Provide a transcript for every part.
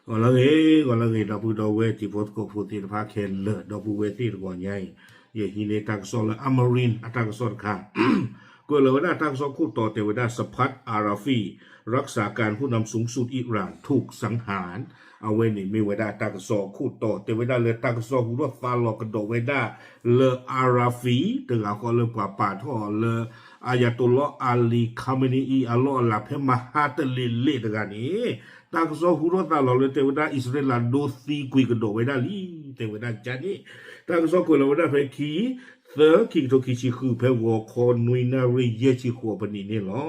ဂီၤလၢအဂ့ၤ, ဂီၤလၢအဂ့ၤ ဒီပုၢ်ဒီဝဲၢ်တံၤဖိသကိးဖိသ့ၣ်တဖၣ်ခဲလၢာ်, ဒီပုၢ်ဝဲၢ်သ့ၣ်တဂီၤညါအံၤ, ယဟံးန့ၢ်တၢ်ကစီၣ်လၢ Amarine အတၢ်ကစီၣ်တခါ, ကွဲးလီၤဝဲဒၣ်တၢ်ကစီၣ်ခိၣ်တီတဲဝဲဒၣ် Sapat Arafi, รักษาการผู้นำสูงสุดอิหร่านถูกสังหาร, အဝဲန့ၣ်မ့ၢ်ဝဲဒၣ်တၢ်ကစီၣ်ခိၣ်တီတဲဝဲဒၣ်လၢတၢ်ကစီၣ်ဟူထီၣ်သါလီၤကဒီးဝဲဒၣ်လၢ Arafi တဂၤဃီလၢပှၤပာ်ထီၣ်အီၤလၢ Ayatollah Ali Khamenei အံၤအလီၢ်အလၤဖဲမဟါတလ့ၤလ့ၤတဂၤန့ၣ်, တၢ်ကစီၣ်ဟူထီၣ်သါလီၤလၢတဲဝဲဒၣ် အံၣ်စရ့လးဒိသံကွံာ်ကဒီးဝဲဒၣ်လံ, တဲဝဲဒၣ်ကန့ၣ်, တၢ်ကစီၣ်ကွဲးလီၤဝဲဒၣ်ဖဲခံ သၢ ခံကထိခံဆံဃု ဖဲဂီၤခီနွံနၣ်ရံၣ်ယဲၢ်ဆံဃိးပနံးန့ၣ်လီၤ.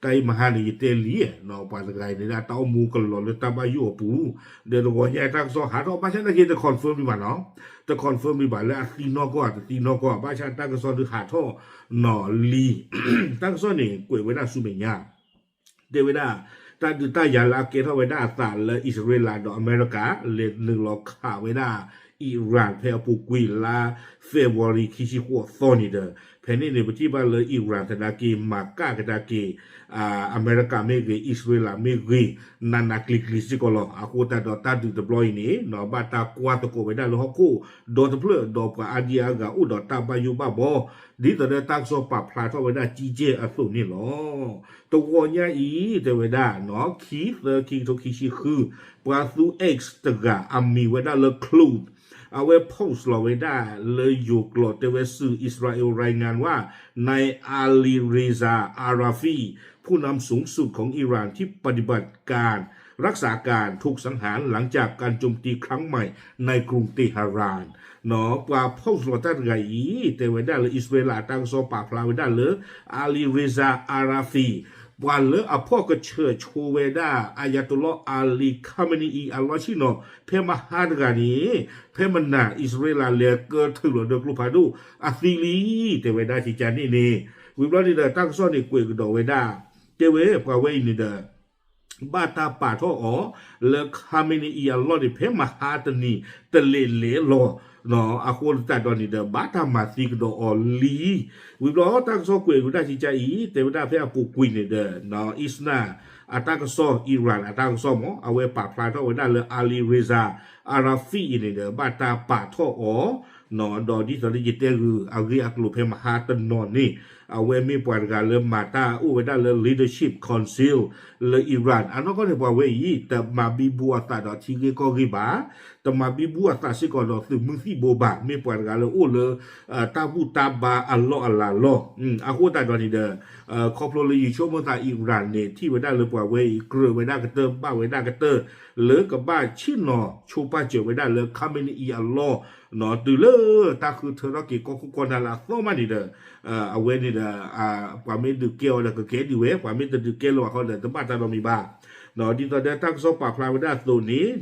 တၢ်အံၤမဟါန့ၣ် ယတဲလံ, ပှၤတဂၤအံၤန့ၣ် အတၢ်အိၣ်မူကလီၤလၢတၢ်ဘၣ်ယိၣ်အပူၤ, ဒီးတဂီၤညါတၢ်ကစီၣ်ဟးထီၣ်ဘၣ်ဆၣ်နာ်က့ တ confirm လံဘၣ်နီၤ, တ confirm လံဘၣ်လၢအသံနီၢ်ကီၢ် တသံနီၢ်ကီၢ် ဘၣ်ဆၣ်တၢ်ကစီၣ်ဒုးဟးထီၣ်နီၤလံ, တၢ်ကစီၣ်န့ၣ် ကွဲးဝဲဒၣ်ဆူမဲာ်ညါ တဲဝဲဒၣ် တၢ်ဒုးတၢ်ယၤလၢအကဲထီၣ်ဝဲဒၣ်အသးလၢအံၣ်စရ့လးဒီးအမဲရကၤ လဲၤနုာ်လီၤခးဝဲဒၣ် Iran ဖဲအပူၤကွံာ်လါ February ခံဆံဃိးသီန့ၣ်ဒီး, ဖဲန့ၣ်န့ၣ် ပထံၣ်ဘၣ်လၢ Iran သနာ်က့ မၤကၣ်ကဒါက့ၤ အမဲရကၤမ့ၢ်ဂ့ၤ အံၣ်စရ့လးမ့ၢ်ဂ့ၤ နးနးကျံၤကျံၤစ့ၢ်ကီးလီၤ. အဃိသတးဒီးတၢ်ဒုးတဘျီအံၤန့ၣ် ဘၣ်တၢ်ကွၢ်သကိးဝဲဒၣ်လၢဟီၣ်ခိၣ်ဒီတဖျၢၣ် ဒီးပှၤအါဒံအါဂၤအိၣ်ဒီးတၢ်ဘၣ်ယိၣ်ဘၣ်ဘီ ဒ်သိးဒီးတၢ်ကစီၣ်ပာ်ဖျါထီၣ်ဝဲဒၣ်ကံကဲၢ်အသိးန့ၣ်လီၤ. တဂီၤညါအံၤ တဲဝဲဒၣ် ခံသၢ ခံကထိခံဆံဃု ပှၤသူ X တဂၤ အမံၤဝဲဒၣ်လၢ Cloud အဝဲ post လီၤဝဲဒၣ်လၢယိၤကျိာ် တဲဝဲ สื่ออิสราเอลรายงานว่า นายอาลีเรซา อาราฟี ผู้นำสูงสุดของอิหร่านที่ปฏิบัติการรักษาการถูกสังหารหลังจากการโจมตีครั้งใหม่ในกรุงเตหะราน ပှၤ post လီၤတၢ်တဂၤအံၤ တဲဝဲဒၣ်လၢအံၣ်စရ့လးအတၢ်ကစီၣ်ပာ်ဖျါဝဲဒၣ်လၢ Ali Reza Arafi ပှၤလၢအဖီၣ်ကဆၢၣ်ဆိဝဲဒၣ် Ayatollah Ali Khamenei အံၤအလီၢ်ဆ့ၣ်နီၤ ဖဲမဟါတဂၤန့ၣ် ဖဲမနၤအံၣ်စရ့လးလဲၤကၢထုးလီၤဒီးကျိဖးဒိၣ်အသံလံ တဲဝဲဒၣ်ကကန့ၣ်န့ၣ်, ဝံၤဘျီန့ၣ်ဒီးတၢ်ကစီၣ်န့ၣ်ကွဲးကဒီးဝဲဒၣ် တဲဝဲပှၤဝဲအံၤန့ၣ်ဒီး ဘၣ်တၢ်ပာ်ထီၣ်အီၤလၢ Khamenei အံၤအလီၢ်န့ၣ် ဖဲမဟါတနံၤတလဲၤလဲၤလီၤ အဃိသတးဒီးန့ၣ်ဒီး ဘၣ်တၢ်မၤသံကဒီးအီၤလံ. ဝံၤဘျီတၢ်ကစီၣ်ကွဲးဝဲဒၣ်ကကအံၤ တဲဝဲဒၣ်ဖဲအပူၤကွံာ်န့ၣ်ဒီး Isna အတၢ်ကစီၣ် Iran အတၢ်ကစီၣ်မ့ၢ် အဝဲပာ်ဖျါထီၣ်ဝဲဒၣ်လၢ Ali Reza Arafi အံၤန့ၣ်ဒီး ဘၣ်တၢ်ပာ်ထီၣ်အီၤ ဒီးဒ်သိးလၢယတဲဂုာ်အဂ့ၢ်အကျိၤဖဲမဟါတနီၤန့ၣ် အဝဲမ့ၢ်ပှၤတဂၤလၢမၤတၢ်အိၣ်ဝဲဒၣ်လၢ leadership council လၢ Iran အနီၢ်ကီၢ်န့ၣ် ပှၤဝဲအံၤ တမၤဘံဘူအသးဒီးထံဂ့ၢ်ကီၢ်ဂ့ၢ်ဘၣ်, တမၤဘံဘူအသးစ့ၢ်ကီးဒီးသုးမုၢ်သံၣ်ဘိဘၣ်, မ့ၢ်ပှၤတဂၤလၢအိၣ်လၢ တၢ်ဘူၣ်တၢ်ဘါအလီၢ်အလၤလီၢ်, အဃိသတးဒီးန့ၣ်ဒီး ခီဖျိလၢယဆိကမိၣ်သး Iran န့ၣ် ထံၣ်ဝဲဒၣ်လၢပှၤဝဲအံၤ ကြၢးဝဲဒၣ်ကတၢၢ်ဘၣ်ဝဲဒၣ်ကတၢၢ် လၢကဘၣ်ဆ့ၣ်နီၤဆိပာ်စၢၤဝဲဒၣ်လၢ Khamenei အံၤအလီၢ် တုၤလၢတၢ်ဃုထၢထီၣ်က့ၤကီၢ်ခိၣ်ကီၢ်နၢ်လၢအသီမးန့ၣ်ဒီး အဝဲန့ၣ်ဒီး ပှၤမ့ၢ်ဒုးကဲအီၤဒီးကကဲဒံးဝဲ, ပှၤမ့ၢ်တဒုးကဲလၢၤဘၣ်ဃီဒီး တဘၣ်တၢ်ဒီးမံၤဘၣ်. ဒ်သိးဒီးတၢ်ကစီၣ်ပာ်ဖျါဝဲဒၣ်အသိးန့ၣ်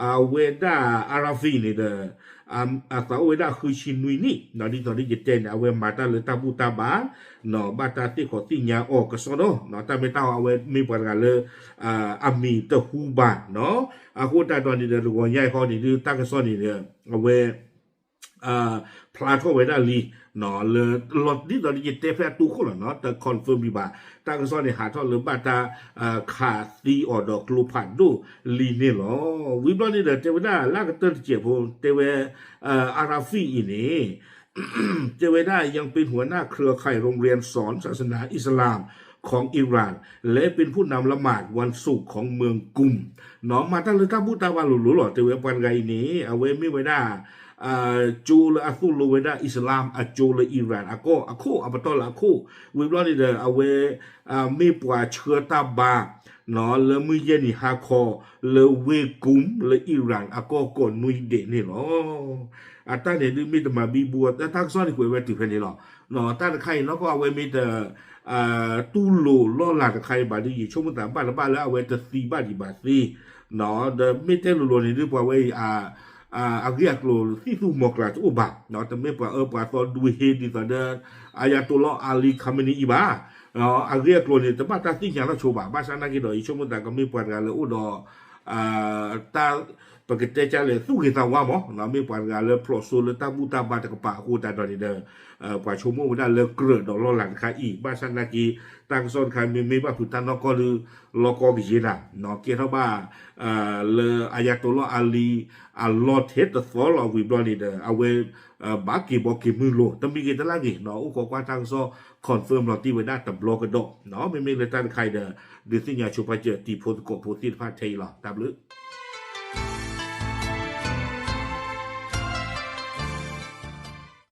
အဝဲဒၣ် Arafi န့ၣ်ဒီး အသးအိၣ်ဝဲဒၣ်ဃုဆံနွံနံၣ်, ဒ်သိးဒ်ယတဲန့ၣ် အဝဲမၤတၢ်လၢတၢ်ဘူၣ်တၢ်ဘါ ဘၣ်တၢ်သ့ၣ်ခီးသ့ၣ်ညါအီၤကစီဒီ, တၢ်မ့ၢ်တၢ်ဟီ အဝဲမ့ၢ်ပှၤတဂၤလၢ အမံၤတဟူဘၣ်, အဃိသတးဒီးန့ၣ်ဒီး တဂီၤညါအံၤဃီန့ၣ်ဒုး တၢ်ကစီၣ်န့ၣ်ဒီး အဝဲ ဖျါထီၣ်ဝဲဒၣ်လံ လၢ ဒ်သိးဒ်ယတဲဖဲအတိခိၣ်လီၤနီၤ တ confirm လံဘၣ်, တၢ်ကစီၣ်န့ၣ်ဟးထီၣ်လၢဘၣ်တၢ်ခးသံအီၤဒီးကျိဖးဒိၣ်လံန့ၣ်လီၤ. ဝံၤဘျီန့ၣ်ဒီး တဲဝဲဒၣ်လၢအကတၢၢ်တစဲးဖိ တဲဝဲ Arafi အံၤန့ၣ် တဲဝဲဒၣ် ยังเป็นหัวหน้าเครือข่ายโรงเรียนสอนศาสนาอิสลามของอิหร่าน และเป็นผู้นำละหมาดวันศุกร์ของเมืองกุม မၤတၢ်လၢတၢ်ဘူၣ်တၢ်ဘါလိၤလိၤလီၤ. တဲဝဲပှၤတဂၤအံၤန့ၣ် အဝဲမ့ၢ်ဝဲဒၣ် ကၠိလၢအသိၣ်လိဝဲဒၣ် အံၣ်စလၢမ်အကၠိလၢ Iran အကီၢ်အခိၣ် အပတီၢ်လၢအခိၣ်, ဝံၤဘျီန့ၣ်ဒီး အဝဲ မ့ၢ်ပှၤဆှၢတၢ်ဘါ လၢမုၢ်ယဲၢ်နံၤဟါခီ လၢဝ့ၢ်ကူမ်လၢ Iran အကီၢ်ကိးနွံဒဲးန့ၣ်လီၤ. အတၢ်န့ၣ်ဒုးမ့ၢ်တမၤဘံဘူ တၢ်ကစီၣ်န့ၣ်ကွဲးဝဲတုၤဖဲန့ၣ်လီၤ. တၢ်တခါအံၤနီၢ်ကီၢ်အဝဲမ့ၢ်တ တူၢ်လိာ်လီၢ်လၤတခါအံၤဘၣ်ဒီး ယဆိကမိၣ်သးဘၣ်တဘၣ်လၢအဝဲတသံဘၣ်ဒံးဘၣ်သ့ ဒီးမ့ၢ်တဲလိၤလိၤန့ၣ်ဒုး ပှၤဝဲအံၤ အဂ့ၢ်အကျိၤသံၣ်သူမီၤကျၢ်တအိၣ်ဘၣ်, တမ့ၢ်ပှၤအၢပှၤသီဒွံဟ့ဒ်သိးဒီး Ayatollah Ali Khamenei အံၤဘၣ်. အဂ့ၢ်အကျိၤန့ၣ် တဘၣ်တၢ်သ့ၣ်ညါလီၤဆိဘၣ်. ဘၣ်ဆၣ်နာ်က့ဒီး ယဆိကမိၣ်သးကမ့ၢ်ပှၤတဂၤလၢအိၣ်ဒီး တၢ် ပကတဲကလဲၣ် သူၣ်ဂ့ၤသးဝါမး, မ့ၢ်ပှၤတဂၤလၢဖျိးစိလၢတၢ်ဘူၣ်တၢ်ဘါတကပၤအဃိသတးဒီးန့ၣ်ဒီး ပှၤဆိကမိၣ်ဝဲဒၣ်လၢကြၢးဒီးလီၢ်လၤတခါအံၤ, ဘၣ်ဆၣ်သနာ်က့ တၢ်ကစီၣ်တခါမ့မ့ၢ်ဘၣ်ဖုးတၢ်နီၢ်ကီၢ်ဒီး လီၢ်ကီၢ်ကယဲၢ်နၤ, ကဲထီၣ်ဘၣ် လၢအယၤတိၤလီၢ်အါလံ အလီၢ်ထဲတသီလီၤဝံၤဘျီန့ၣ်ဒီး အဝဲ ဘၣ်က့ၤဘီက့ၤမုၢ်လိၤ တမံၤဂ့ၤတလၢ်ဂ့ၤ, အိၣ်ခိးကွၢ်တၢ်ကစီၣ် confirm လီၤတံၢ်ဝဲဒၣ်တဘျီကဒီး, မ့မ့ၢ်လၢတၢ်တခါအံၤဒီး ဒုးသ့ၣ်ညါဆိပာ်စၢၤတံၤဖိသကိးဖိသ့ၣ်တဖၣ်ထဲအံၤလီၤ. တၢ်ဘျုး